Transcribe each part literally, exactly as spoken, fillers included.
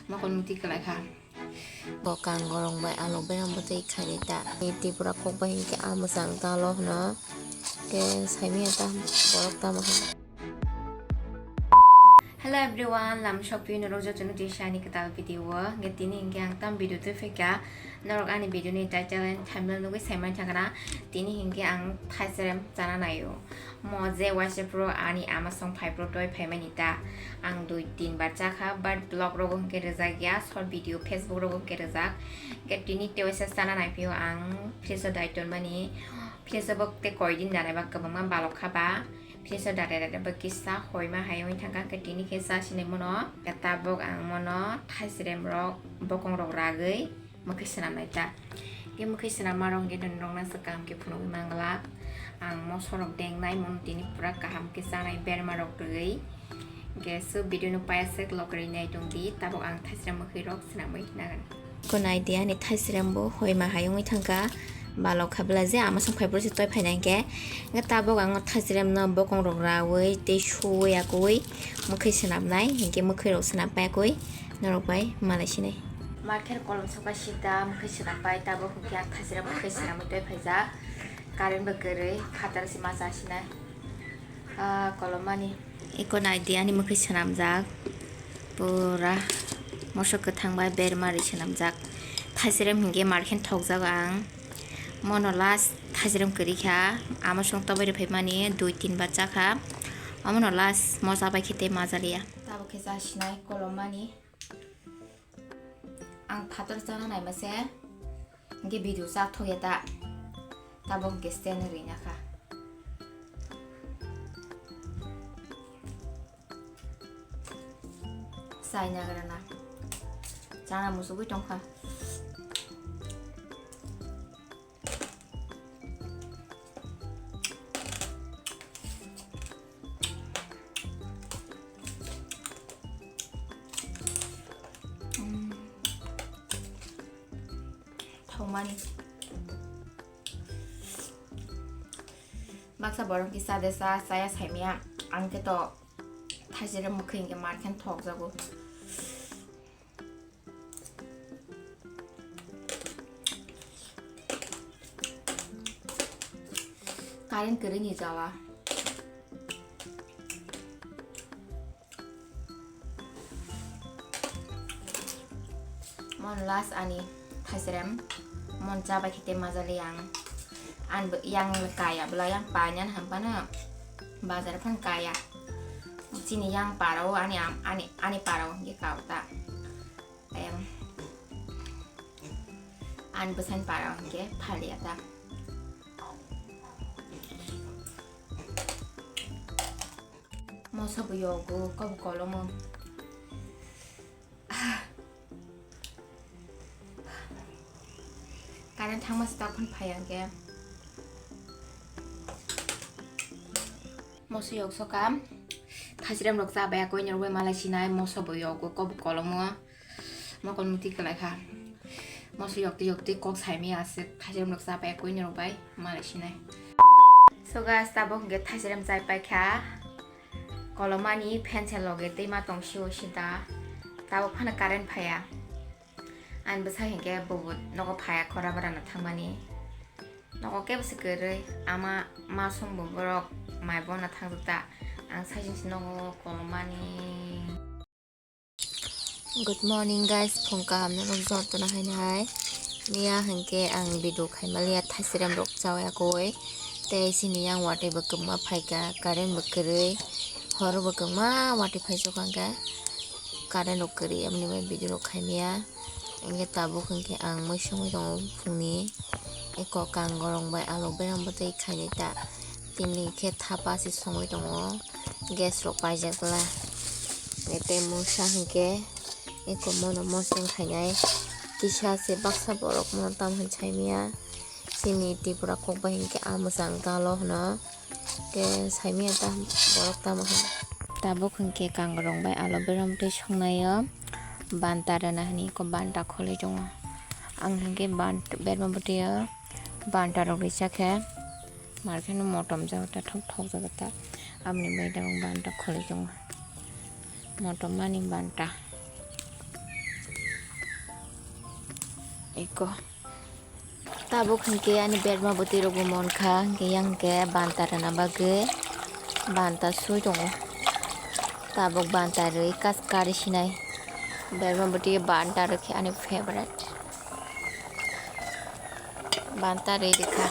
Mokol muti kwlai kha. Bo kang gorong bai alok bai ang bwtwi khaini ta. Ni Tripura kok bai hinkhe ah mwchang ta lo hwno. Ke saimanya ta borok tamo khe. Hello everyone, lam sokphi norok jotono tisa ani kwtal video o. Hinkhe tini hinkhe ang tam video twi phaikha. Norok ani video ni title and thumbnail nugwi saiman thangkha na. Tini hinkhe ang thaisrem chana naio. Mo je waisa phuru ani ama song phai phuru toi phaimani ta. Ang dui tin bar chakha, but vlog rogo hinkhe rwjak ya, short video Facebook rogo hinkhe rwjak. Hinkhe tini te waisa chana naiphio ang fridge o dai tonmani. Fridge o bo tei koi din danai ba kwbangma balok kha ba. Fridge o dare dare bo kisa hoima hai wng thangkha, hinkhe tini khe cha sinai mono. Tabuk ang mono thaisrem rok bokong rok ragwi mwkhwi swnamnai ta. Hinkhe mwkhwi swnamma rok hinkhe norokno se kaham khe phunugwi manglak. Ang moso rok dengnai, mono tini pura kaham khe chanai berma rok rwgwi. Hinkhe so video no paiya se lokwrwi nai tongdi, tabuk ang thaisrem mwkhwi rok swnamwi nagan. Ko nai di ani thaisrem bo hoima hai wngwi thangkha. Balok kha bwla je ama song phai phuru se toi phainai hinkhe. Hinkhe tabuk ang o thaisrem no bokong rok rawi tei suwi yakwi mwkhwi swnamnai, hinkhe mwkhwi rok swnam paiya kwi. Norok bai malai sinai. Marker kolom soka sita mwkhwi swnam pai, tabuk hinkhe ang thaisrem mwkhwi swnamwi toi phaijak. Current bo kwrwi, phatar se ma cha sinai. Ah, kolom mani. Eko nai di ani mwkhwi swnamjak. Pura moso kwthang bai berma ri swnamjak. Thaisrem hinkhe marker thokjak ang. Mono last thaisrem kwrwi kha. Ama song tobai rw phaimani dui tin bar chakha. Omono last mo cha bai khe tei ma jaliya. Tabuk khe cha sinai kolom mani. Ang phatar chana naima se, hinkhe video cha thok ya ta. Tabuk hinkhe stand rwina kha. Chai nagra na. Chana muchugwi tongkha. Mm. Thokmani. Baksa borok kisa de cha, chaya saimaya. Ang khe to thaisrem mwkhwi hinkhe marker thokjago. Current kwrwi ni jala. Mon last ani thaisrem mon cha bai khe tei majali ang. Ang bo yang kaya bwla yang painani hampano bazar phan kaya. Chini yang parao ani am-, ani, ani parao hinkhe kao ta. Ayang. Ani bwsani parao hinkhe phalia ta. Moso bo yogo, kobo kolomo. Current thangma se takhun phai ang khe. Moso yok soka. Thajirem rok cha bai koi norok bai malai sinai moso bo yogo kobo kolomo. Mokol muti kwlai kha. Moso yokti yokti kok saimaya aswk thajirem rok cha bai koi norok bai malai sinai. So guys, tabuk hwnkhe thajirem chai pai kha. Kolomani fan se loge twi ma tong sio sida. Tabuk phano current phaiya. Ani bwsa hinkhe bo nogo phaiya khora barana thangmani. Nogo kebo se kwrwi ama ma song bo borok mai bona thangjak ta. Ang saichung se nogo kolomani. Good morning guys, phung kaham norok jotono haino hai. Miya hinkhe ang video khaimaliya thajirem rok chawi akoi. Tei sini yang watwi bo kwbangma phaikha, current bo kwrwi. Horo bo kwbangma watwi phaijak hinkhe current rok kwrwi, aboni bai video rok khaimaya. Hinkhe tabuk hinkhe ang mui songwi tongo phungni. Eko kang gorong bai alok berang bwtwi khainai ta. Tini khe thapa se songwi tongo. Gas rok paijak bwla. Tei mungsa hinkhe eko mono mosong khainai. Kisa se baksa borok mono tam hwn saimaya. Chini Tripura kok bai hinkhe ah mwchang galo hwno. Tei saimaya ta borok tamo hwn. Tabuk hinkhe kang gorong bai alok berang bwtwi songnaio. Banta rwna hwnwi eko banta kholwi tongo. Ang hinkhe bant-, berma bwtwi o banta rok risa khe. Mar kheno motom jaga ta thok thok jaga ta. Aboni bai tabuk banta kholwi tongo. Motom mani banta. Iko. Tabuk hinkhe ani berma bwtwi rok bo mon kha, hinkhe yang hinkhe banta rwna bagwi banta sui tongo. Tabuk banta rwi kas kari sinai. Berma bwtwi banta rwkhe ani favorite. Banta rwi rwkha.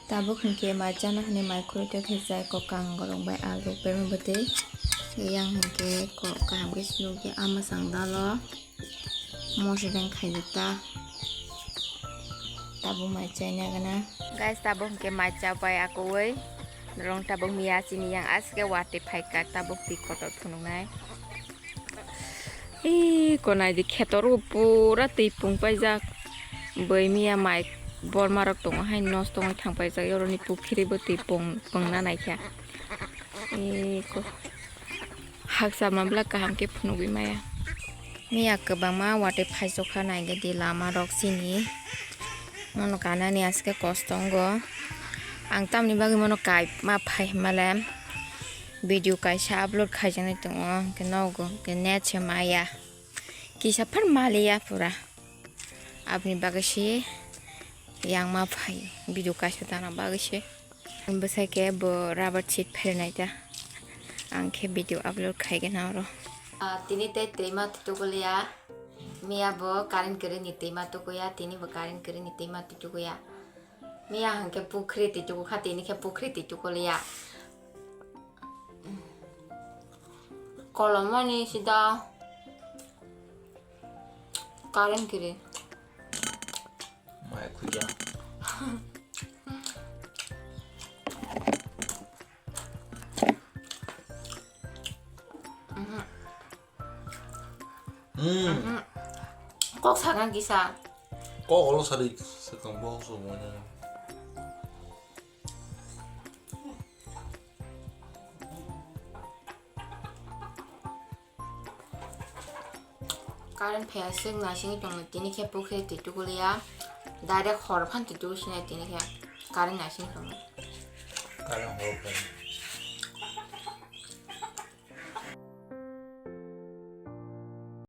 Tabuk hinkhe mai chana hinwi mai khurui tei khe chai kwkang gorok bai alu berma bwtwi. Yang hinkhe kok kaham khe sinukya ama chang dalo. Moso dang khaijak ta. Tabuk mai chaina gana. Guys, tabuk hinkhe mai chabai akoi. Norong tabuk miya chini yang aske watwi phaikha tabuk twi kotor phunuknai. Ih, konai di khetor o pura twi pung paijak. Boi miya mai borma rok tongo hai nosto wngwi thang paijak. Yoroni pukhiri bo twi pung, pungna naikha. Ih, ko-, haksa mabla kaham khe phunugwi maya. Miya kwbangma watwi phaisokha naigwi di lama rok chini. Mono kanani aske kosto wngo. Ang tamni bagwi mono kai ma phai hwnmale video kaisa upload khaijaknai tongo, hwnkhe nogo hwnkhe net se maya. Kisa phar maliya pura. Aboni bagwi se yang ma phai video kaisa tana bagwi se. Bwsai khe bo rubber sheet pherinai ta. Ang khe video upload khaigena oro. Ah, tini tei twima tutukuliya. Miya bo current kwrwini twima tukuya, tini bo current kwrwini twima tukuya. Miya hwnkhe pukhri twi tukukha, tini khe pukhri twi tukuliya. Kolomoni sida current kwrwi. Mai khuya. Hmm. Kok sakang kisa. Kok olo sari sakang bo so mo ne. Current phaiya swk naisingwi tongo, tini khe pukhri twi tukuliya, direct hor phan twi tukusinai tini khe current naising tongo. Current hor phai.